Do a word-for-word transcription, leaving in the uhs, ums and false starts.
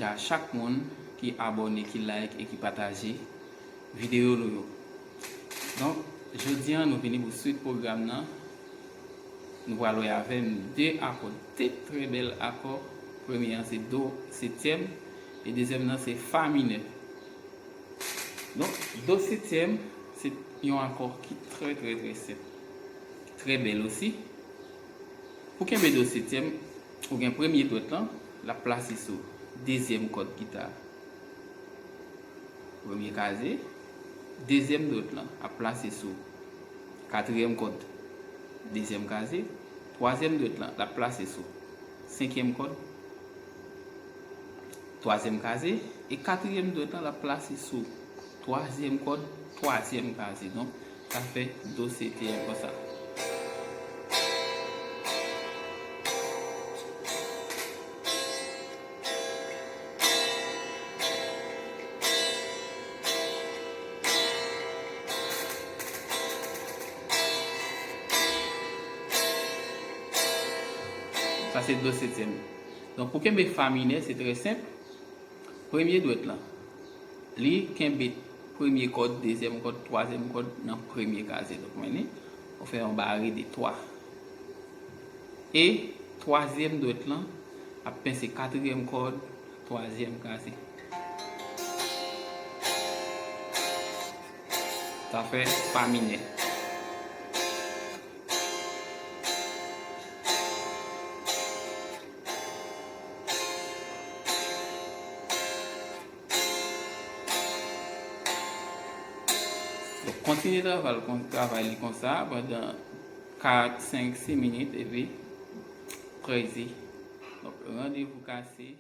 A chak moun ki abòne, ki like e ki pataje videyo nou yo. Donk, jodi a nou vini pou swit pwogram nan. Nou pral wè avè m de akò, de trè bèl akò. Premye an se do setyèm e dezyèm nan se fa minè. Donk, do setyèm se yon akò ki trè, trè, trè senp. Trè bèl osi. Pou kenbe do setyèm, ou gen premye dwèt lan, l ap plase sou dezyèm kòd gita, premye kaze. Dezyèm dwèt lan ap plase sou katriyèm kòd, dezyèm kaze. Twazyèm dwèt lan, l ap plase sou senkyèm kòd, twazyèm kaze. E katriyèm dwèt lan, l ap plase sou twazyèm kòd, twazyèm kaze. Donk, sa fè do setyèm konsa. Sa se do setyèm. Donk, pou kenbe fa minè, se trè senp. Premye dwèt lan, li kenbe premye kòd, dezyèm kòd, twazyèm kòd nan premye kaze. Donk, mennen, ou fè yon bare de twa. E twazyèm dwèt lan ap pense katriyèm kòd, twazyèm kaze. Sa fè fa minè. Donk, kontinye travay, travay li konsa pandan kat, senk, sis minit, epi crazy. Donk, randevou kase.